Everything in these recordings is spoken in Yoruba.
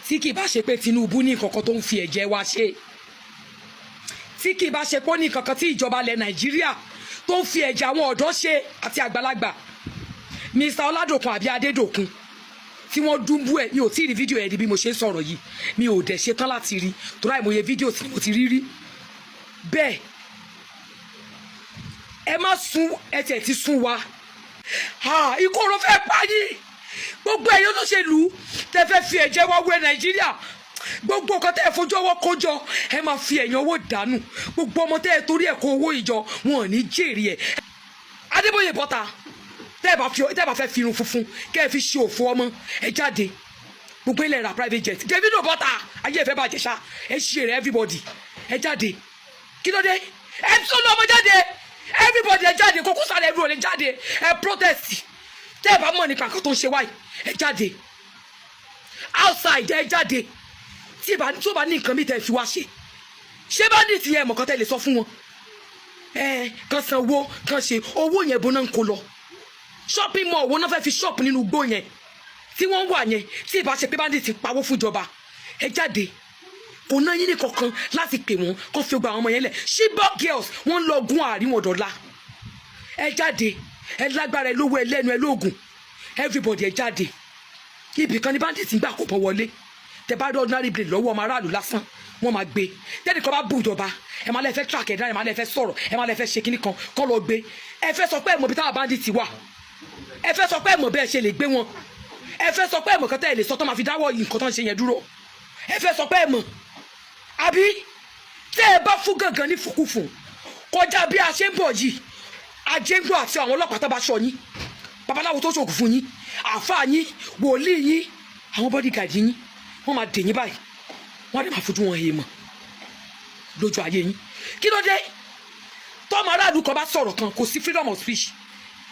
Tí kì í bá ṣe pé Tinubu ní nǹkan kan tó ń fi ẹ̀jẹ̀ wa ṣe, tí kì í bá ṣe pé ó ní nǹkan kan tí ìjọba ilẹ̀ Nàìjíríà tó ń fi ẹ̀jẹ̀ àwọn ọ̀dọ́ ṣe àti àgbàlagbà, Mr Ọládòkun àbí Adédòkun tí wọ́n dúnbú ẹ̀, mi ò tí ì rí fídíò ẹ̀ di bí mo ṣe ń sọ̀rọ̀ yìí. Mi ò dẹ̀ ṣe tán láti rí, torí àìmọye fídíò tí mo ti rí rí bẹ́ẹ̀. Ẹ má sún, ẹ tiẹ̀ ti sún wa. Ikú oró fẹ́ pa yín. Gbogbo ẹ̀yin olóṣèlú tẹ́ fẹ́ fi ẹ̀jẹ̀ wá wẹ Nàìjíríà, gbogbo nǹkan tẹ́ ẹ fojú ọwọ́ kó jọ, ẹ máa fi ẹ̀yìn owó dànù. Gbogbo ọmọ tẹ́ ẹ torí ẹ̀ kó owó ìjọ, wọn ò ní jèrè ẹ̀. Adébóyè, bọ́ta. Tẹ́ ẹ bá fẹ́ fi irun funfun kẹ́ ẹ fi ṣe òfò ọmọ, ẹ jáde. Gbogbo ilẹ̀ ra private jet. Davido, bọ́ta. Ayé ẹ fẹ́ bàjẹ́ ṣá. Ẹ ṣe rẹ. Everybody, ẹ jáde. Kí ló dé? Ẹ tún lọ ọmọ jáde. Everybody, ẹ jáde. Kókó sáré, everybody jáde, ẹ protest. Tẹ́ ẹ bá mọ̀ nípa nǹkan tó ń ṣe wáyé, ẹ jáde outside, ẹ jáde. Tí ó bá ní nǹkan mi tẹ́ ẹ fi wá ṣe, ṣé bá ní ìtìyẹn mọ̀kàn tẹ́ lè sọ fún wọn, ẹ kàn san owó, kàn ṣe owó yẹn bó náà ń kó lọ. Shopping mall wo náà fẹ́ fi shop nínú igbó yẹn tí wọ́n wà yẹn, tí ìbá ṣe pé bandit ti pawó fún ìjọba? Ẹ jáde. Kò ná yín ní kankan láti pè wọ́n kó fi gba àwọn ọmọ yẹn lẹ̀. Chibok girls, wọ́n lọ gún àárín wọn dọ̀la. Ẹ jáde. Ẹ lágbára, ẹ lówó, ẹ lẹ́nu, ẹ lóògùn. Everybody, ẹ jáde. Ibì kan ní bandit ń gbà kó bọ́ wọlé. Tẹ bá rí ordinary blade lọ́wọ́ ọmọ aráàlú lásán, wọ́n máa gbé. Tẹ́nìkan bá bú ìjọba, ẹ máa lẹ́ fẹ́ track ẹ̀ dáná, ẹ máa lẹ́ fẹ́ sọ̀rọ̀, ẹ máa lẹ́ fẹ́ ṣe kíní kan kọ́ lọ gbé. Ẹ fẹ́ sọ pé ẹ mọ̀ bí táwọn bandit wà, ẹ fẹ́ sọ pé ẹ mọ̀ bẹ́ẹ̀ ṣe lè gbé wọn, ẹ fẹ́ sọ pé ẹ mọ̀ kọ́tẹ́ ẹ lè sọ tó máa fi dáwọ́ yìí nǹkan tó ń ṣe yẹn dúró. Ẹ fẹ́ sọ pé ẹ mọ̀ àbí? Tẹ́ ẹ bá fún gàngàn ní fùkúfù kọjá bí a ṣe ń bọ̀ yìí, ajéńgbò àti àwọn ọlọ́pàá tó bá ṣọ yín, babaláwo tó ṣògùn fún yín, àáfàá yín, wòlíì yín, àwọn bodyguard yín, wọ́n máa dè yín báyìí, wọ́n á dẹ̀ máa fojú wọn èèmọ̀ lójú ayé yín. Kí ló dé? Tọ́mọ aráàlú kan bá sọ̀rọ̀ kan, kò sí freedom of speech.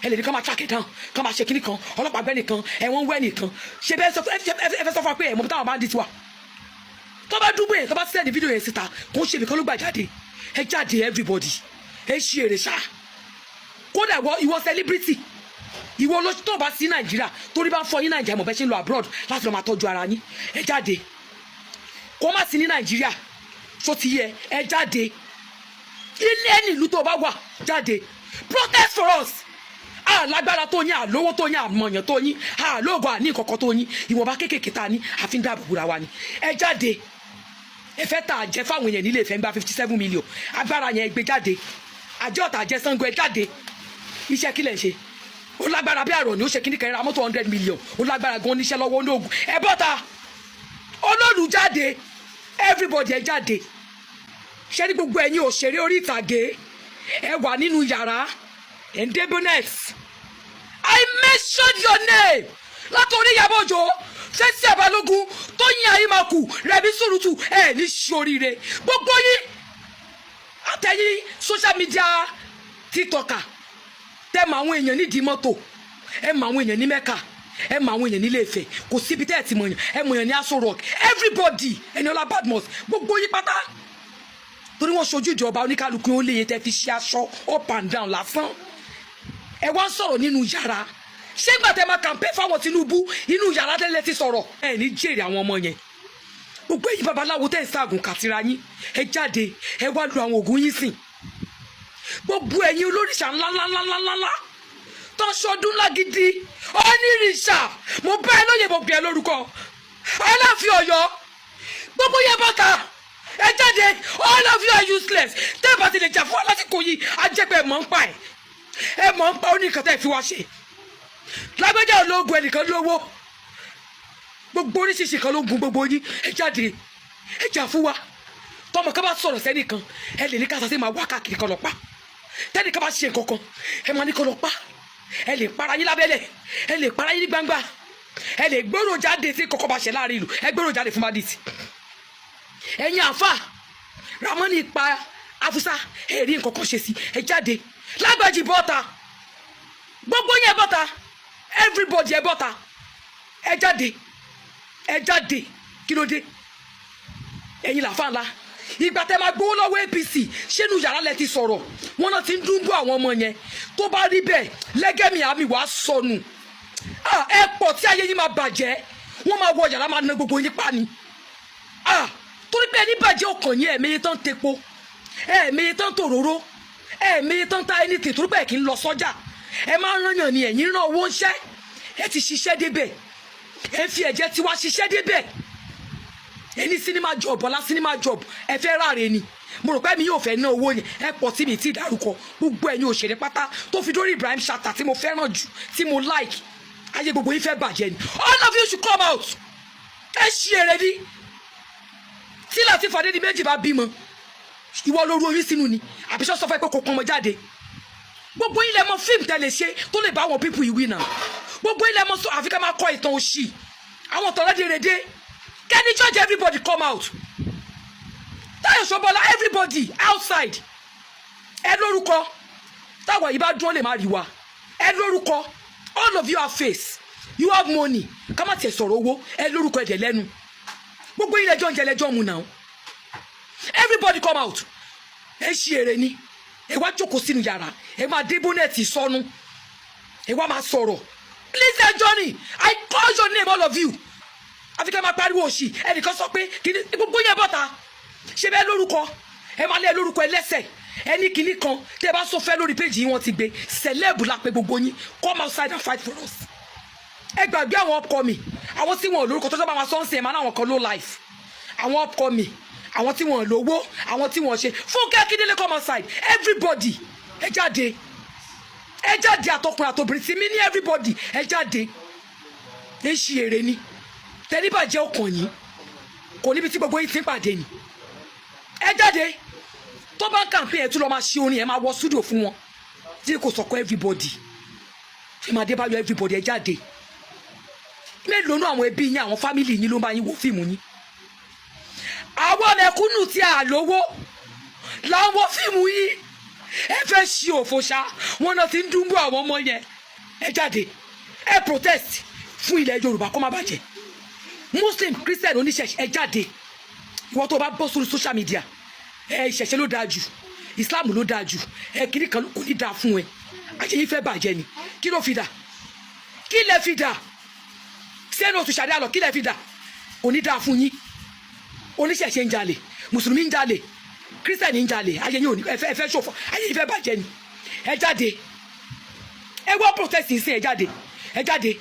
Ẹ lè ní ká máa track it down, ká máa ṣe kíní kan, ọlọ́pàá gbẹ́ nìkan, ẹ̀wọ̀n wẹ́ nìkan. Ṣe bẹ́ẹ̀ sọ? Ẹ fẹ́ sọ fún wa pé ẹ̀ mọ̀ bí táwọn bandit wà? Tó bá dúró yẹn, tó bá send fídíò yẹn síta, kò ń ṣe ibìkan ló gbà jáde. Ẹ jáde, everybody. Ẹ ṣe èrè ṣá. Kódà ìwọ celebrity, ìwọ ló tó bá sí Nàìjíríà, torí bá ń fọ yín Nàìjíríà, mọ̀ bẹ́ẹ̀ ṣe ń lọ abroad láti lọ máa tọ́jú ara yín. Ẹ jáde. Kó má sí ní Nàìjíríà tó ti yẹ, ẹ jáde. Ilé ẹni ìlú tó bá wà, jáde, protest for us. Alágbára tó yín, àlówó tó yín, àmọ̀yàn tó yín, àlóògùn àní ìkọ̀kọ̀ tó yín, ìwọ̀nba kéékèèké tá a ní àfi ń dáàbò búra wa ni. Ẹ jáde. Ẹ fẹ́ tà jẹ́ fáwọn èèyàn nílé ìfẹ́ ń gba 57 million. Agbára yẹn, gbé jáde. Àjọ ọ̀tà jẹ́ Ṣàngó, ẹ jáde. Iṣẹ́ kílẹ̀ ń ṣe? Ó lágbára bí àrò ní ó ṣe kíní kan ra mọ́tò 100 million. Ó lágbára gan, oníṣẹ́ lọ́wọ́, olóògùn. Ẹ bọ́ta, olóòlù jáde. Everybody, ẹ jáde. Ṣé ní gbogbo ẹ̀yin òṣèré orí ìtàgé, ẹ wà nínú yàrá, ẹ̀ ń dé bonnet. I mentioned your name. Látòrí Ìyábọ̀ Òjó, Fathia Balogun, Tóyìn Aimakhu, Rẹ̀mí Sùrùtù, ẹ̀ ní ṣoríire. Gbogbo yín, àtẹ̀yìn social media tiktoker, tẹ́ mọ àwọn èèyàn nídìí mọ́tò, ẹ mọ àwọn èèyàn ní Mẹ́kà, ẹ mọ àwọn èèyàn nílé Ifẹ̀, kò síbi tẹ́ ẹ ti mọ̀ yàn. Ẹ mọ̀ yàn ní Aso Rock. Everybody, Eniola Badmus, gbogbo yín pátá, torí wọ́n ṣojú ìjọba, oníkálukú ó léye tẹ́ fi ṣe aṣọ up and down lásán. Ẹ wá ń sọ̀rọ̀ nínú yàrá. Ṣé ìgbà tẹ́ máa campaign fáwọn Tinubu, inú yàrá tẹ́lẹ̀ ti sọ̀rọ̀? Ẹ ní jèrè àwọn ọmọ yẹn. Gbogbo èyí babaláwo tẹ́ ń ságùn kàtìrà yín, ẹ jáde, ẹ wá lu àwọn ògùn yín sìn. Gbogbo ẹ̀yin olórìṣà ńláńláńláńláńlá tó ń ṣọdún lágídí, onírìṣà, mo bá ẹ lóye, mo gbé ẹ lórúkọ Aláàfin Ọ̀yọ́. Gbogbo yẹn, bàtà, ẹ jáde. All of you are useless. Tẹ́ ẹ bá ti lè jà fún wa lásìkò yìí, á jẹ́ pé ẹ mọ̀ ń pa ẹ̀, ẹ mọ̀ ń pa ó ní nǹkan tẹ́ ẹ fi wá ṣe. Lágbájá ológun, ẹnìkan lówó, gbogbo oríṣiríṣi kan ló ń gun gbogbo yín. Ẹ jáde, ẹ jà fún wa. Tọmọ kan bá sọ̀rọ̀ sẹ́nìkan, ẹ lè ní ká sase máa wá káàkiri kan lọ pa. Tẹ́nìkan bá ṣe nǹkan kan, ẹ máa ní kó lọ pa. Ẹ lè para yín lábẹ́lẹ̀, ẹ lè para yín ní gbangba, ẹ lè gbèrò jáde tí kọ́kọ́ bá ṣe láàrin ìlú, ẹ gbèrò jáde fún bandit. Ẹ̀yin àáfà, Ramoni pa Afusa, ẹ rí nǹkan kan ṣe sí. Ẹ jáde. Lágbàjì, bọ́ta. Gbogbo yẹn, bọ́ta. Everybody, ẹ bọ́ta, ẹ jáde, ẹ jáde. Kí ló dé? Ẹ̀yin làfà ńlá, ìgbà tẹ́ máa gbowó lọ́wọ́ APC, ṣénu yàrá lẹ ti sọ̀rọ̀? Wọn náà ti ń dúnbọ̀ àwọn ọmọ yẹn. Tó bá rí bẹ́ẹ̀, lẹ́gẹ̀mí àmì wàá sọnù. Ẹ pọ̀ tí ayé yín máa bàjẹ́. Wọ́n máa wọ yàrá, máa na gbogbo yín pa ni. Ah, torí pé ẹni bàjẹ́ ọkàn yín. Ẹ̀mẹ́yẹ tán tepo, ẹ̀ẹ̀mẹ́yẹ tán tòróró, ẹ̀ẹ̀mẹ́yẹ tán ta anything, torí pé ẹ̀ kì í lọ sọ́jà. Ẹ máa ń rányàn ni, ẹ̀yìn rán owó ń ṣẹ́. Ẹ ti ṣiṣẹ́ débẹ̀, ẹ fi ẹ̀jẹ̀ tiwa ṣiṣẹ́ débẹ̀. Ẹni cinema job ọ̀la, cinema job, ẹ fẹ́ ráre ni. Mo rò pé mi yóò fẹ́ ná owó yẹn. Ẹ pọ̀ tí mi ti dárúkọ, gbogbo ẹ̀yin òṣèré pátá, tó fi dórí Ibrahim Chatta tí mo fẹ́ràn jù, tí mo like. Ayé gbogbo yín fẹ́ bàjẹ́ ni. All of you should come out. Ẹ ṣí èrè ni. Tí Lateef Adédìméjì bá bímọ, ìwọ ló ru oyún sínú ni, àbí sọ fún ẹ pé kò pọn ọmọ jáde? Gbogbo yín lẹ mọ fíìmù tẹ lè ṣe tó lè bá àwọn people ìwí náà. Gbogbo yín lẹ mọ sọ. Àfi ká máa kọ ìtàn òṣì, àwọn tọ̀rọ̀ dérédé. Kenny George, everybody come out. Táyọ̀ Ṣọ́bọ́lá, everybody outside. Ẹ lórúkọ, táwọn yìí bá dúró lè má rí wa. Ẹ lórúkọ, all of you have face, you have money. Ká má tiẹ̀ sọ̀rọ̀ owó. Ẹ lórúkọ, ẹ̀jẹ̀ lẹ́nu. Gbogbo yín lẹ́jọ́ ń jẹ, lẹ́jọ́ mu náà. Everybody come out. Ẹ ṣí èrè ni. Ẹ wá jókòó sínú yàrá, ẹ máa dé bonnet sọnù, ẹ wá máa sọ̀rọ̀. Listen, Johnny, I call your name, all of you. Àfi ká máa pariwo òṣì. Ẹnìkan sọ pé kìíní. Gbogbo yẹn bọ́ta ṣe bẹ́ẹ̀ lórúkọ. Ẹ máa lé lórúkọ ẹlẹ́sẹ̀ ẹni kìíní kan. Tẹ́ ẹ bá sọ fẹ́ lórí péjì yìí, wọ́n ti gbé celeb la pé gbogbo yín. Come outside and fight for us. Ẹ gbàgbé àwọn upcoming, àwọn tí wọn ò lórúkọ tó sábà máa sọ́ọ̀sì. Ẹ̀ máa náwọn kan low life, àwọn upcoming, àwọn tí wọn ò lówó, àwọn tí wọn ṣe. Fúnkẹ́ Akíndélé, come outside. Everybody, ẹ jáde, ẹ jáde. Àtọkùnrin àtobìnrin tí mi ní, everybody, ẹ jáde. Ẹ ṣí èrè ni. Tẹníbàjẹ́ ọkàn yín kò níbi tí gbogbo yín ti ń pàdé ni. Ẹ jáde. Tó bá ń campaign, ẹ tún lọ máa ṣe orin, ẹ máa wọ studio fún wọn tí kò sọkọ. Everybody, Fẹ́mi Adébáyọ̀, everybody, ẹ jáde. Mélòó nú àwọn ẹbí yín, àwọn family yín ló máa yín wo fíìmù yín? Àwọn mẹ̀kúnnù tí a lówó là ń wo fíìmù yín. Ẹ fẹ́ ṣe òfò ṣá. Wọn náà ti ń dúnbò àwọn ọmọ yẹn. Ẹ jáde, ẹ protest fún ilẹ̀ Yorùbá kó má bàjẹ́. Muslim, Christian, oníṣẹ̀ṣẹ̀, ẹ jáde. Ìwọ tó bá bọ́ sórí social media, ẹ ìṣẹ̀ṣẹ̀ ló dáa jù, Islam ló dáa jù, ẹ kiri kan, kò ní dáa fún ẹ. Ayé yín fẹ́ bàjẹ́ ni. Kí ló fi dà? Kí lẹ fi dà? Sẹ́nu oṣù ṣàdé àlọ́, kí lẹ fi dà? Kò ní dáa fún yín. Oníṣẹ̀ṣẹ̀ ń jalè, mùsùlùmí ń jalè, Christian ń jalè. Ayé yín ò ní. Ẹ fẹ́ ṣòfò. Ayé yín fẹ́ bàjẹ́ ni. Ẹ jáde, ẹ wọ́ protest sí. Ẹ jáde, ẹ jáde,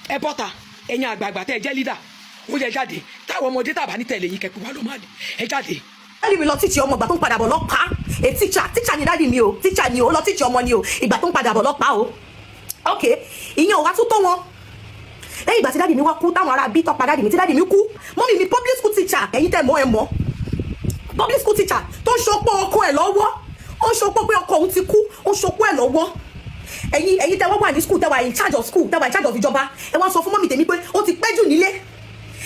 ẹ bọ́ta. Ẹ̀yin àgbààgbà tẹ́ ẹ jẹ́ leader, ó yẹ jáde. Táwọn ọmọdé tàbá ní tẹ̀lé yín, kẹ́kọ̀ọ́ wà ló máa lè. Ẹ jáde. Daddy mi lọ teach ọmọ. Ìgbà tó ń padà bọ̀ lọ́pàá. A teacher, teacher ni daddy mi o, teacher ni o. Ó lọ teach ọmọ ni o. Ìgbà tó ń padà bọ̀ lọ́pàá o. Ok, ìyẹn ò wá tún tó wọn. Lẹ́yìn ìgbà tí daddy mi wá kú, táwọn ará bí tọ́pa daddy mi, tí daddy mi kú, mummy mi, public school teacher, ẹ̀yin tẹ́ mọ̀, ẹ mọ̀, public school teacher tó ń ṣopó ọkọ ẹ̀ lọ́wọ́. Ó ń ṣopó pé ọkọ òun ti kú, ó ń ṣopó ẹ̀ lọ́wọ́. Ẹ̀yin tẹ́ wọ́n wà ní school, tẹ́ wà in charge of school, tẹ́ wà in charge of ìjọba, ẹ wá sọ fún mummy tèmi pé ó ti pẹ́ jù nílé.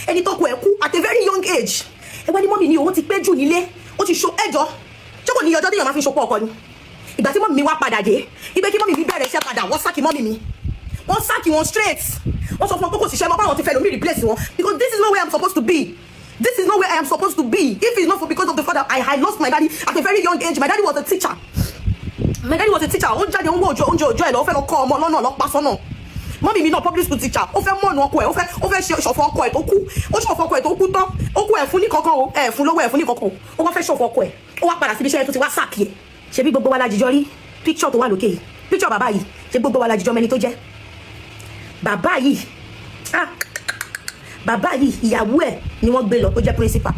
Ẹni tọkọ ẹ̀ kú at a very young age, ẹ wá ní mummy ní òun ti pẹ́ jù nílé, ó ti ṣo ẹjọ́. Ṣé kò ní ọjọ́ téèyàn máa fi ṣopó ọkọ ni? Ìgbà tí mummy mi wá padà dé ibẹ̀, kí mummy mi bẹ̀rẹ̀ iṣẹ́ padà, wọ́n sack mummy mi. Wọ́n sack wọn straight. Wọ́n sọ fún wọn pé kò síṣẹ́ mọ́, báwọn ti fẹ́ lómi replace wọn, because this is not where I'm supposed to be. This is not where I am supposed to be. If it's not for because of the fact that I lost my daddy at a very young age. My daddy was a teacher. My daddy was a teacher. Ó jáde, ó ń wọ òjò oúnjẹ òjò ẹ̀ lọ, ó fẹ́ lọ kọ́ ọmọ lọ́nà, lọ pa sọ́nà. Mummy mi náà, public school teacher, ó fẹ́ mourn ọkọ ẹ̀, ó fẹ́ ṣe ṣọ̀fọ̀ ọkọ ẹ̀ tó kú. Ó ṣọ̀fọ̀ ọkọ ẹ̀ tó kú tán, ó kú, ẹ̀ fún ní kankan o, ẹ̀ fún lówó, ẹ̀ fún ní kankan o. Ó wá fẹ́ ṣọ̀fọ̀ ọkọ ẹ̀, ó wá padà síbi iṣẹ́ tó ti wá sack ẹ̀. Ṣebí gbogbo wa la jìjọ rí picture tó wà lókè yìí, picture bàbá yìí? Ṣé gbogbo wa la jìjọ mẹni tó jẹ́ bàbá yìí? Ah, bàbá yìí, ìyàwó ẹ̀ ni wọ́n gbé lọ tó jẹ́ principal.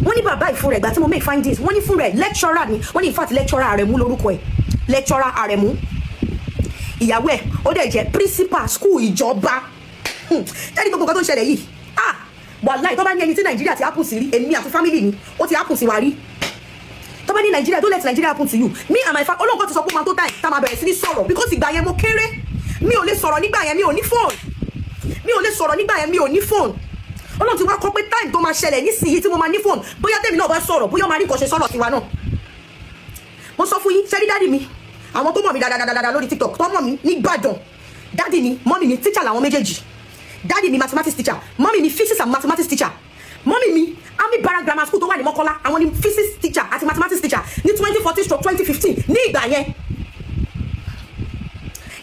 Wọ́n ní bàbá yìí fún rẹ̀, ìgbà tí mo make findings, wọ́n ní fún rẹ̀ lecturer ni. Wọ́n ní in fact, lecturer Àrẹ̀mú lórúkọ ẹ̀, lecturer Àrẹ̀mú. Ìyàwó ẹ̀, ó dẹ̀ jẹ́ principal school ìjọba. Tẹ́lẹ̀ gbogbo nǹkan tó ń ṣẹlẹ̀ yìí, ah, wàláì, tó bá ní ẹni tí Nàìjíríà ti happen sí rí, èmi àti family mi, ó ti happen sí wa rí. Tó bá ní Nàìjíríà, don't let Nàìjíríà happen to you, me and my family. Olóńgbò ti sọ pé ó máa tó time tá máa bẹ̀rẹ̀ sí ní sọ̀rọ̀, because ìgbà yẹn mo kéré, mi ò lè sọ̀rọ̀ nígbà yẹn, mi ò ní phone. Mi ò lè sọ̀rọ̀ nígbà yẹn, mi ò ní phone. Ọlọ́run ti wá kọ́ pé time tó máa ṣẹlẹ̀ nísìnyí tí mo máa ní phone, bóyá tèmi náà bá sọ̀rọ̀, bóyá ó máa rí nǹkan ṣe sọ̀rọ̀ tiwa náà. Mo sọ fún yín, ṣẹ́rí daddy mi, àwọn tó mọ̀ mí dáadáa lórí TikTok, tó mọ̀ mí ní Ìbàdàn, daddy mi, mummy mi, teacher làwọn méjèèjì. Daddy mi, mathematics teacher. Mummy mi, physics and mathematics teacher. Mummy mi, Army Barrack Grammar School tó wà ní Mọ́kọ́lá, àwọn ni physics teacher àti mathematics teacher ní 2014/2015. Ní ìgbà yẹn,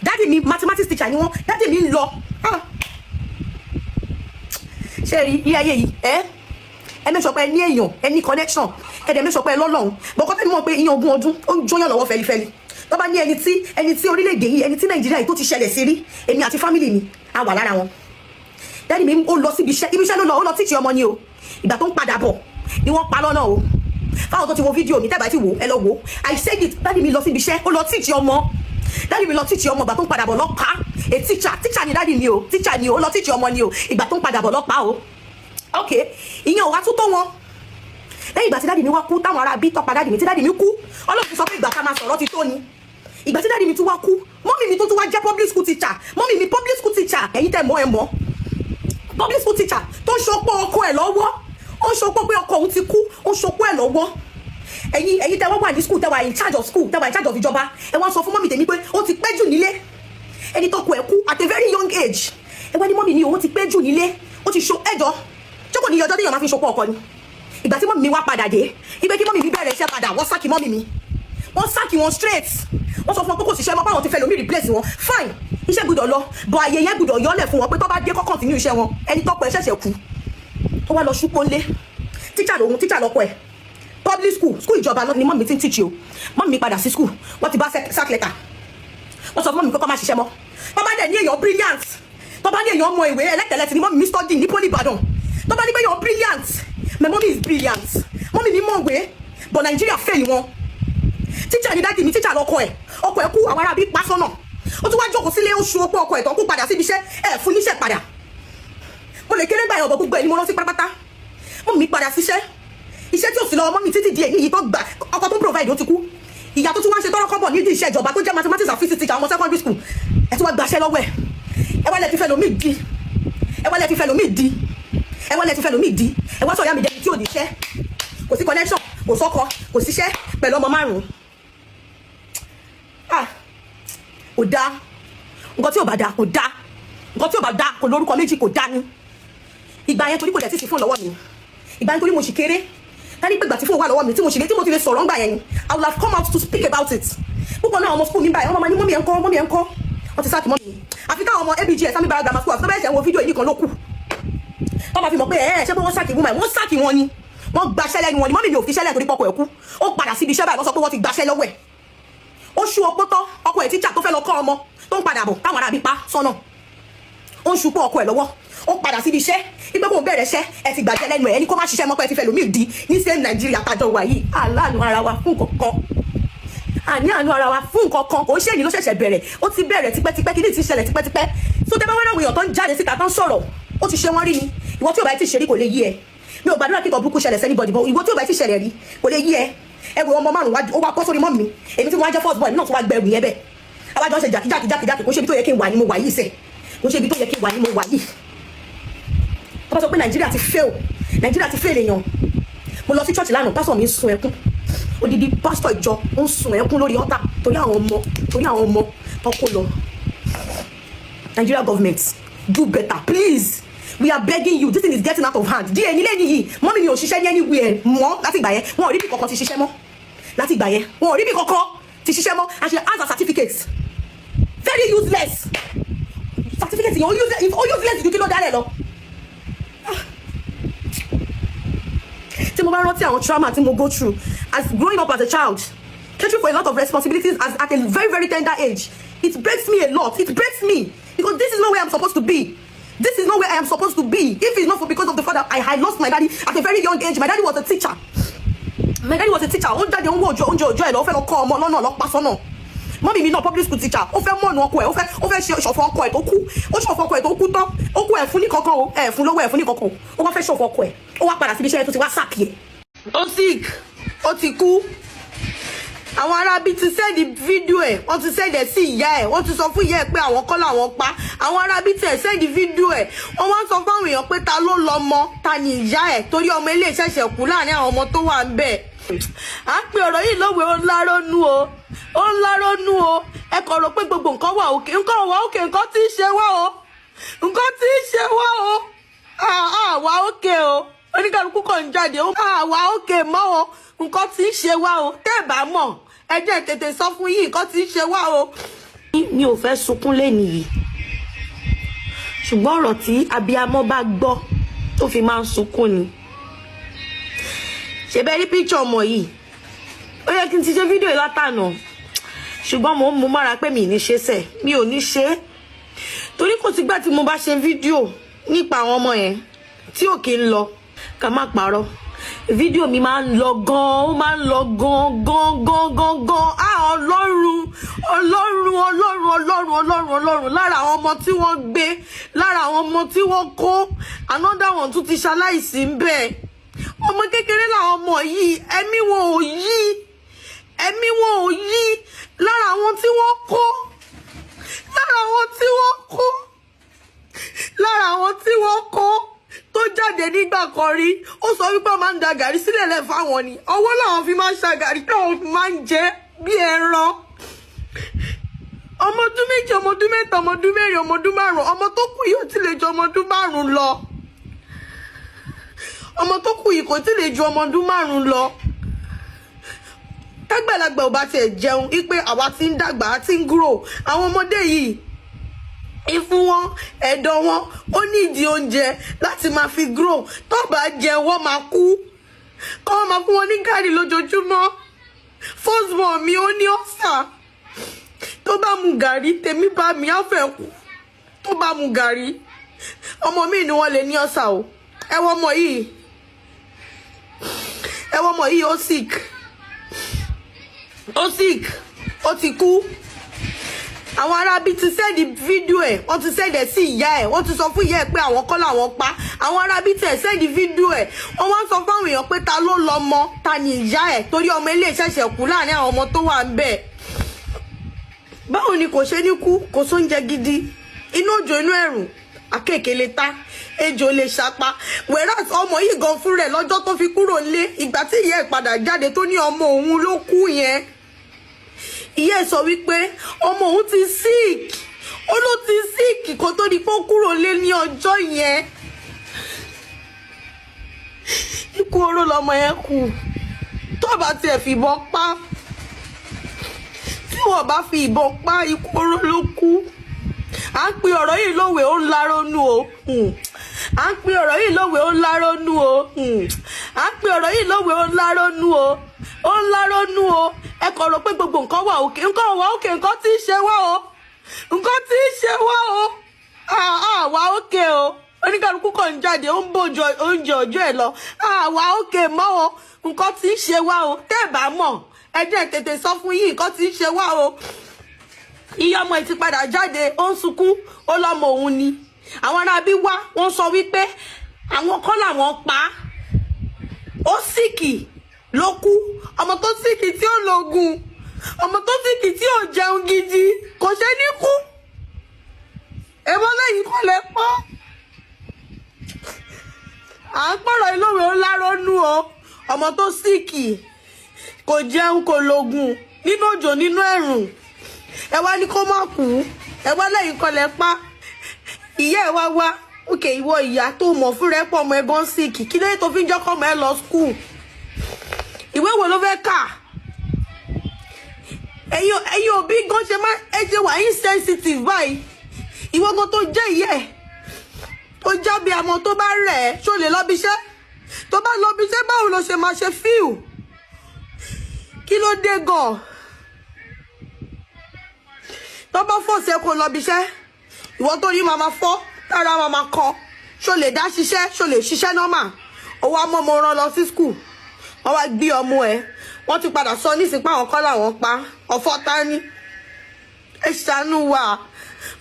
daddy mi, mathematics teacher ni wọ́n. Daddy mi ń lọ. Ah, ṣé rí ilé ayé yìí ẹ? Ẹ make sure pé ẹ ní èèyàn, ẹ ní connection, ẹ dẹ̀ make sure pé ẹ lọ́lọ́run. Bọ́kọ́ tẹ́mi mọ̀ pé ìyẹn 20 ọdún ó ń jóyàn lọ́wọ́ fẹ́lifẹ́li. Tó bá ní ẹni tí orílẹ̀-èdè yìí, ẹni tí Nàìjíríà yìí tó ti ṣẹlẹ̀ sí rí, èmi àti family mi á wà lára wọn. Daddy mi, ó lọ síbi iṣẹ́, ibi iṣẹ́ ló lọ, ó lọ teach ọmọ ni o. Ìgbà tó ń padà bọ̀ ni wọ́n pa lọ́nà o. Fáwọn tó ti wo fídíò mi, tẹ́bàá ti wò, ẹ lọ wò. I said it. Daddy mi lọ síbi iṣẹ́, ó lọ teach ọmọ. Daddy mi lọ teach ọmọ, ìgbà tó ń padà bọ̀ lọ pa. A teacher, teacher ni daddy mi o, teacher ni o, ó lọ teach ọmọ ni o. Ìgbà tó ń padà bọ̀ lọ pa o. Ok, ìyẹn ò wá tún tó wọn. Lẹ́yìn ìgbà tí daddy mi wá kú, táwọn ará bí tọ́pa daddy mi, tí daddy mi kú, Ọlọ́run sọ pé ìgbà ká máa sọ̀rọ̀ ti tó ni. Ìgbà tí daddy mi tún wá kú, mummy mi tó tún wá jẹ́ public school teacher, mummy mi public school teacher, ẹ̀yin tẹ̀ mọ́ ẹ mọ́, public school teacher tó ń ṣopó ọkọ ẹ̀ lọ́wọ́, ó ń ṣopó pé ọkọ òun ti kú, ó ń ṣopó ẹ̀ lọ́wọ́. Ẹ̀yin tẹ́ wọ́n wà ní school, tẹ́ wà in charge of school, tẹ́ wà in charge of ìjọba, ẹ wá sọ fún mummy tèmi pé ó ti pẹ́ jù nílé. Ẹni tọ́kọ ẹ̀ kú at a very young age, ẹ wá ní mummy ní òun ti pẹ́ jù nílé, ó ti ṣo ẹjọ́ tí kò ní ọjọ́ téèyàn máa fi ṣopó ọkọ ni. Ìgbà tí mummy mi wá padà dé, ibẹ̀ kí mummy mi bẹ̀rẹ̀ iṣẹ́ padà, wọ́n sack mummy mi, wọ́n sack wọn straight. Wọ́n sọ fún wọn pé kò síṣẹ́ mọ́, báwọn ti fẹ́ lómi replace wọn. Fine, iṣẹ́ gbọ́dọ̀ lọ bọ̀, àyè yẹn gbọ́dọ̀ yọlẹ̀ fún wọn pé tó bá dé kó continue iṣẹ́ wọn. Ẹni tọ́kọ ẹ̀ ṣẹ̀ṣẹ̀ kú, tó wá lọ ṣúpó ńlé, tíṣà lòun, tíṣà lọ́kọ ẹ̀, public school, school ìjọba ni mummy ti ń teach o. Mummy mi padà sí school, wọ́n ti bá sack letter. Wọ́n sọ fún mummy pé kó má ṣiṣẹ́ mọ́. Tó bá dẹ̀ ní èèyàn brilliant, tó bá ní èèyàn mọ ìwé, ẹlẹ́tẹ̀lẹ́tì ni mummy mi study ní Poly Ìbàdàn. Tó bá ní pé èèyàn brilliant, my mommy is brilliant. Mummy mi mọ̀ ìwé, but Nigeria fail wọn. Tíṣà ni daddy mi, tíṣà lọkọ ẹ̀. Ọkọ ẹ̀ kú, àwọn arábí pa sọ́nà. Ó tún wá jókòó sílé oṣù opó ọkọ ẹ̀ tán, kó padà síbi iṣẹ́, ẹ̀ fún níṣẹ́ padà. Mo lè kéré gbà yẹn ọ̀bọ̀, gbogbo ẹ̀ ni mo rántí pátápátá. Mummy mi padà síṣẹ́, iṣẹ́ tí ò sí lọ́wọ́ mummy títí di èyí yìí tó gbà. Ọkọ tó ń provide ó ti kú. Ìyá tó tún wá ń ṣe tọ́rọ́ kọ́bọ̀ nídìí iṣẹ́ ìjọba, tó jẹ́ mathematics and physics teacher, ọmọ secondary school, ẹ tún wá gbaṣẹ́ lọ́wọ́ ẹ̀. Ẹ wá lẹ ti fẹ́ lomi di, ẹ wá lẹ ti fẹ́ lomi di, ẹ wá lẹ ti fẹ́ lomi di. Ẹ wá sọ ìyá mi dẹni tí ò ní iṣẹ́, kò sí connection, kò sọ́kọ, kò síṣẹ́, pẹ̀lú ọmọ márùn-ún. Ah, kò dáa. Nǹkan tí ò bá dáa kò dáa, nǹkan tí ò bá dáa kò lórúkọ méjì, kò dáa ni. Ìgbà yẹn, torí kò dẹ̀ tí sí fún lọ́wọ́ mi ìgbà yẹn, torí mo sì kéré. Ká ní pé ìgbà tí fóònù wà lọ́wọ́ mi, tí mo sì lè, tí mo ti lè sọ̀rọ̀ ńgbà yẹn ni, I will have come out to speak about it. Púpọ̀ náà ọmọ school mi báyìí, wọ́n máa ní, "Mummy ẹ̀ ń kọ́? Mummy ẹ̀ ń kọ́?" Wọ́n ti sack mummy mi. Àfi táwọn ọmọ ABGS, Army Barrack Grammar School, àfi tó bẹ́ẹ̀ ṣe ń wo fídíò yìí nìkan ló kù wọ́n máa fi mọ̀ pé ẹ̀ ṣé pé wọ́n sack woman. Wọ́n sack wọn ni, wọ́n gbaṣẹ́ lẹ́nu wọn ni. Mummy mi ò fi ṣẹ́lẹ̀ torí pọ́kọ ẹ̀ kú. Ó padà síbi iṣẹ́ báyìí, wọ́n sọ pé wọ́n ti gbaṣẹ́ lọ́wọ́ ẹ̀. Ó ṣú opó tán, ọkọ ẹ̀ tíjà tó fẹ́ lọ kọ́ ọmọ, tó ń padà bọ̀, táwọn arábí pa sọ́nà. Ó ń ṣupọ̀ ọkọ ẹ̀ lọ́wọ́, ó padà síbi iṣẹ́ ìgbẹ́ kó bẹ̀rẹ̀ iṣẹ́, ẹ ti gbàjẹ́ lẹ́nu ẹ̀. Ẹni kó má ṣiṣẹ́ mọ́, pé ẹ ti fẹ́ lómi di ní same Nàìjíríà tájọ wà yìí. Aláàánú ara wa fún kankan, àní àánú ara wa fún nǹkan kan. Kò ń ṣèyí ló ṣẹ̀ṣẹ̀ bẹ̀rẹ̀, ó ti bẹ̀rẹ̀ tipẹ́tipẹ́. Kí ní ti ṣẹlẹ̀ tipẹ́tipẹ́? So tẹ́ bá wọ́n náà, èèyàn tó ń jáde síta tó ń sọ̀rọ̀, ó ti ṣe wọ́n rí ni. Ìwọ tí ò bá ti ṣe rí, kò lè yí ẹ. Mi ò gbàdúrà kí nǹkan burúkú ṣẹlẹ̀ sí anybody, but ìwọ tí ò bá ti ṣẹlẹ̀ rí, kò lè yí ẹ. Ẹ wo ọmọ márùn, ó wá kọ́ sórí mọ́ mi. Èmi tí mo wá jẹ́ first boy, èmi náà tún wá gbẹrù yẹn bẹ́ẹ̀. Àwájọ ṣe jàkíjàkí jàkíjàkí. Kò ṣe ibi tó yẹ kí n wà ní mo wà yìí sẹ̀, kò ṣe ibi tó yẹ kí n wà ní mo wà yìí. Tó bá sọ pé Nàìjíríà ti fail, Nàìjíríà ti fail èèyàn. Mo lọ sí church lánàá, pásítọ̀ mi ń sun ẹkún. Odidi pásítọ̀ ìjọ ń sun ẹkún lórí altar torí àwọn ọmọ, torí àwọn ọmọ tó kó lọ. Nigeria government, do better, please. We are begging you. This thing is getting out of hand. Díẹ̀ nílé nìyí. Mummy mi ò ṣiṣẹ́ ní anywhere mọ́ láti ìgbà yẹn. Wọn ò rí bí kankan ti ṣiṣẹ́ mọ́ láti ìgbà yẹn. Wọn ò rí bí kankan ti ṣiṣẹ́ mọ́. And she has her certificate, very useless certificate yẹn. Ó useless, ó useless ju kí ló dálẹ̀ lọ. Ah. Tí mo bá rántí àwọn trauma tí mo go through as growing up as a child, catering for a lot of responsibilities as at a very, very tender age, it breaks me a lot. It breaks me because this is not where I'm supposed to be. This is not where I am supposed to be. If it's not for because of the fact that I lost my daddy at a very young age. My daddy was a teacher. My daddy was a teacher. Ó jáde, ń wọ òjò oúnjẹ òjò ẹ̀ lọ, ó fẹ́ lọ kọ́ ọmọ lọ́nà, lọ pa sọ́nà. Mummy mi náà, public school teacher, ó fẹ́ mọ̀nà ọkọ ẹ̀, ó fẹ́ ṣe ṣọ̀fọ̀ ọkọ ẹ̀ tó kú. Ó ṣọ̀fọ̀ ọkọ ẹ̀ tó kú tán, ó kú, ẹ̀ fún ní kankan o, ẹ̀ fún lówó, ẹ̀ fún ní kankan o. Ó wá fẹ́ ṣọ̀fọ̀ ọkọ ẹ̀, ó wá padà síbi iṣẹ́ tó ti wá sack ẹ̀. Ó sick, ó ti kú. Àwọn arábí ti send fídíò ẹ̀, wọ́n ti send ẹ̀ sí ìyá ẹ̀, wọ́n ti sọ fún ìyá ẹ̀ pé àwọn kọ́ làwọn pa. Àwọn arábí tẹ̀ send fídíò ẹ̀, wọ́n wá ń sọ fáwọn èèyàn pé ta ló lọ́mọ, ta ni ìyá ẹ̀, torí ọmọ ilé ìṣẹ̀ṣẹ̀ kú láàrin àwọn ọmọ tó wà ń bẹ̀. À ń pe ọ̀rọ̀ yìí lówe, ó ń lárónú o, ó ń lárónú o. Ẹ kàn rò pé gbogbo nǹkan wà òkè, nǹkan wà òkè, nǹkan tí ń ṣe wá o, nǹkan tí ń ṣe wá o. Àwa òkè o, oníkàlùkù kàn ń jáde ó. Àwa òkè mọ́ o, nǹkan tí ń ṣe wá o. Tẹ́ ẹ̀ bá mọ̀, ẹ jẹ́ tètè sọ fún yín, nǹkan tí ń ṣe wá o. Mi ò fẹ́ sunkún lẹ́nu yìí, ṣùgbọ́n ọ̀rọ̀ tí abiyamọ bá gbọ́ tó fi máa ń sunkún ni. Ṣe bẹ́ẹ̀ rí picture ọmọ yìí? Ó yẹ kí n ti ṣe fídíò yìí látànà, ṣùgbọ́n mò ń mú mára pé mi ì ní ṣe sẹ̀, mi ò ní ṣe é, torí kò sígbà tí mo bá ṣe fídíò nípa àwọn ọmọ yẹn tí ò kí ń lọ. Ká má parọ́, fídíò mi máa ń lọ gan, ó máa ń lọ gan gan gan gan gan. Ah, Ọlọ́run, Ọlọ́run, Ọlọ́run, Ọlọ́run, Ọlọ́run, Ọlọ́run! Lára àwọn ọmọ tí wọ́n gbé, lára àwọn ọmọ tí wọ́n kó, another one tún ti ṣaláìsí ń bẹ́ẹ̀. Ọmọ kékeré làwọn ọmọ yìí, ẹ̀mí wọn ò yí, ẹ̀mí wọn ò yí. Lára àwọn tí wọ́n kó, lára àwọn tí wọ́n kó, lára àwọn tí wọ́n kó tó jáde nígbà kan rí, ó sọ wípé wọ́n máa ń da gàrí sílẹ̀ lẹ̀ fáwọn ni, ọwọ́ làwọn fi máa ń ṣa gàrí, náà fi máa ń jẹ bí ẹran. Ọmọ ọdún 2, ọmọ ọdún 3, ọmọ ọdún 4, ọmọ ọdún 5. Ọmọ tó kù yìí ò tí lè ju ọmọ ọdún 5 lọ. Ọmọ tó kù yìí kò tí lè ju ọmọ ọdún 5 lọ. Tágbàlagbà ò bá tiẹ̀ jẹun, wípé àwa ti ń dàgbà, á ti ń grow, àwọn ọmọdé yìí, ìfun wọn, ẹ̀dọ̀ wọn, ó ní ìdí oúnjẹ láti máa fi grow. Tó bá jẹun, wọ́n máa kú. Kọ́ wọ́n máa fún wọn ní gàrí lójoojúmọ́. First born mi, ó ní ulcer. Tó bá mu gàrí, tèmi bá mi, á fẹ́ kú. Tó bá mu gàrí, ọmọ mi ni wọ́n lè ní ulcer o. Ẹ wọ ọmọ yìí, ẹ wọ ọmọ yìí. Ó sick, ó sick, ó ti kú. Àwọn arábí ti send fídíò ẹ̀, wọ́n ti send ẹ̀ sí ìyá ẹ̀, wọ́n ti sọ fún ìyá ẹ̀ pé àwọn kọ́ làwọn pa. Àwọn arábí tẹ̀ send fídíò ẹ̀, wọ́n wá ń sọ fáwọn èèyàn pé ta ló lọ́mọ, ta ni ìyá ẹ̀, torí ọmọ ilé ṣẹ̀ṣẹ̀ kú láàrin àwọn ọmọ tó wà ń bẹ̀. Báwo ni kò ṣe ní kú? Kò sóúnjẹ gidi, inú òjò, inú ẹ̀rùn, àkekèé lè ta, ejò lè ṣapa. Whereas ọmọ yìí gan fún rẹ̀, lọ́jọ́ tó fi kúrò nílé, ìgbà tí ìyá ẹ̀ padà jáde tó ní ọmọ òun ló kú yẹn, ìyá ẹ̀ sọ wípé ọmọ òun ti sick. Ó ló ti sick kó tó di pé ó kúrò lé ní ọjọ́ yẹn. Ikú oró lọmọ yẹn kú. Tó bá tiẹ̀ fìbọn pa, tí wọ́n bá fi ìbọn pa, ikú oró ló kú. À ń pe ọ̀rọ̀ yìí lówe, ó ń lárónú o. À ń pe ọ̀rọ̀ yìí lówe, ó ń lárónú o. À ń pe ọ̀rọ̀ yìí lówe, ó ń lárónú o, ó ń lárónú o. Ẹ kàn rò pé gbogbo nǹkan wà òkè, nǹkan wà òkè. Nǹkan tí ń ṣe wá o, nǹkan tí ń ṣe wá o. Àwa òkè o. Oníkàlùkù kàn ń jáde, ó ń bójú oúnjẹ ọjọ́ ẹ̀ lọ. Àwa òkè mọ́ o. Nǹkan tí ń ṣe wá o. Tẹ́ ẹ̀ bá mọ̀, ẹ jẹ́ tètè sọ fún yín, nǹkan tí ń ṣe wá o. Iye ọmọ ẹ̀ ti padà jáde, ó ń sunkún, ó lọ́mọ òun ni. Àwọn aráabí wá, wọ́n sọ wípé àwọn kọ́ làwọn pa á, ó sick ló kú. Ọmọ tó sick, tí ó lògùn, ọmọ tó sick, tí ò jẹun gidi, kò ṣe ní kú. Èèmọ lẹ́yìn kọ́ lẹ pọ́. À ń pọ̀rọ̀ ìlówe, ó lárónú o. Ọmọ tó sick, kò jẹun, kò lògùn, nínú òjò, nínú ẹ̀rùn, ẹ wá ní kó má kú. Ẹ wá lẹ́yìn kọ́ lẹ pa. Ìyá ẹ wá wá òkè. Ìwọ ìyá tó mọ̀ fúnra ẹ pọ̀, ọmọ ẹ gan sick, kí lóye tó fi ń jọ́kọ́ ọmọ ẹ lọ school? Ìwé wo ló fẹ́ kà? Ẹ̀yin òbí gan, ṣe má ẹ ṣe wà insensitive báyìí? Ìwọ gan tó jẹ́ ìyá ẹ̀, tó jábí àmọ́, tó bá rẹ̀ ẹ́, ṣó lè lọ bí iṣẹ́? Tó bá lọ bí iṣẹ́, báwo ló ṣe máa ṣe fíl? Kí ló dé gan tó bá force ẹ kó lọ bí iṣẹ́? Ìwọ tó rí máa fọ́, tára máa kan, ṣó lè dá ṣiṣẹ́? Ṣó lè ṣiṣẹ́ normal? Ó wá mọ́ ọmọ rán lọ sí school, wọ́n wá gbé ọmọ ẹ̀, wọ́n ti padà sọ nísìnyí pé àwọn kọ́ làwọn pa. Ọ̀fọ̀ ta ni? Ẹ ṣàánú wa.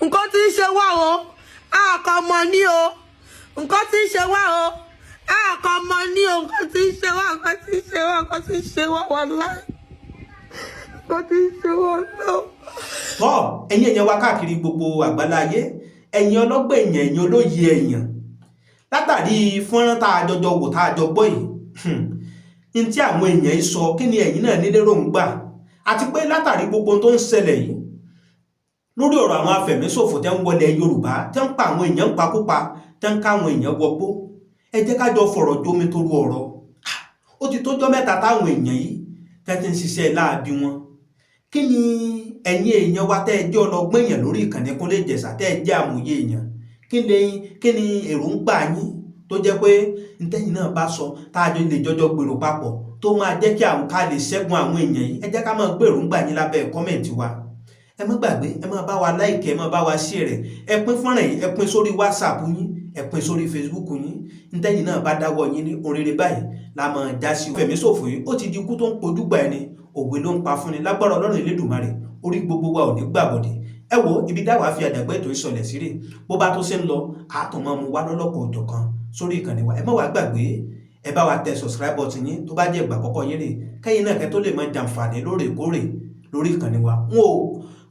Nǹkan tí ń ṣe wá o, àkọ́mọ ní o. Nǹkan tí ń ṣe wá o, àkọ́mọ ní o. Nǹkan tí ń ṣe wá, nǹkan tí ń ṣe wá, nǹkan tí ń ṣe wá, wallahi, nǹkan tí ń ṣe wá lọ. Tọ́ ẹ̀yin èèyàn wa káàkiri gbogbo àgbáláyé, ẹ̀yin ọlọ́gbọ́n èèyàn, ẹ̀yin olóye èèyàn, látàrí fọ́nrán tá a jọjọ wò, tá a jọ gbọ́ yìí, ní tí àwọn èèyàn yìí sọ, kí ni ẹ̀yin náà ní lérògbà? Àti pé látàrí gbogbo ohun tó ń ṣẹlẹ̀ yìí lórí ọ̀rọ̀ àwọn afẹ̀míṣòfò tẹ́ ń wọlé Yorùbá, tẹ́ ń pa àwọn èèyàn ń pakúpa, tẹ́ ń ká àwọn èèyàn wọgbó, ẹ jẹ́ ká jọ fọ̀rọ̀ jómi tó rú ọ̀rọ̀. Ó ti tójọ́ mẹ́ta táwọn èèyàn yìí tẹ́ ti ń ṣiṣẹ́ láabi wọn. Kí ni ẹ̀yin èèyàn wa tẹ́ ẹ jẹ́ ọlọ́gbọ́n èèyàn lórí ìkànnì Kúnlé Ìjẹ̀ṣà, tẹ́ ẹ jẹ́ àmọ̀ye èèyàn, kí ni èròǹgbà yín? tó jẹ́ pé ntẹ́yìn náà bá sọ tá a jọ lè jọjọ gbèrò papọ̀ tó máa jẹ́ kí àwọn ká lè ṣẹ́gun àwọn èèyàn yìí, ẹ jẹ́ ká máa gbèrò ńgbà yín lábẹ́ comment wa. Ẹ má gbàgbé, ẹ má bá wa like, ẹ má bá wa share rẹ̀, ẹ pín fọ́nrán yìí, ẹ pín sórí WhatsApp yín, ẹ pín sórí Facebook yín. Ntẹ́yìn náà bá dáwọ́ yín ní oríire báyìí la máa já sí. Fẹ̀mí ṣòfò yìí, ó ti di ikú tó ń pojú gbà ẹni, òwe ló ń pa fúnni. Lágbára Ọlọ́run Elédùmarè, orí gbogbo wa ò ní gbàbọ̀dẹ̀. Ẹ wo ibi dáwàá fi àdàgbẹ́ ètò ìsọlẹ̀ síre. Bó bá tó ṣe ń lọ, àtún máa mú wá lọ́lọ́kọ̀ òjọ̀kan sórí ìkànnì wa. Ẹ má wàá gbàgbé, ẹ bá wa tẹ subscribe button yín tó bá jẹ́ ìgbà àkọ́kọ́ yín rè, kẹ́yìn náà kẹ́ tó lè máa jàǹfààní lóòrèkóòrè lórí ìkànnì wa.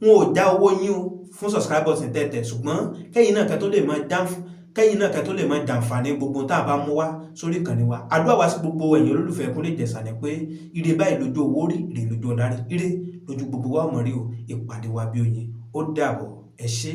Wọn ò já owó yín o fún subscribe button tẹ̀tẹ̀, ṣùgbọ́n kẹ́yìn náà kẹ́ tó lè máa jàǹfààní gbogbo tá a bá mú wá sórí ìkànnì wa. Àdúrà wa sí gbogbo ẹ̀yin olólùfẹ́ Kúnlé Ìjẹ̀ṣà ni pé ire báyìí lójú owó rí, ire lójú ọ̀la rí, ire lójú gbogbo wa ọmọ rí o. Ìpàdé wa bí oyin. Ó dàbọ̀, ẹ ṣé.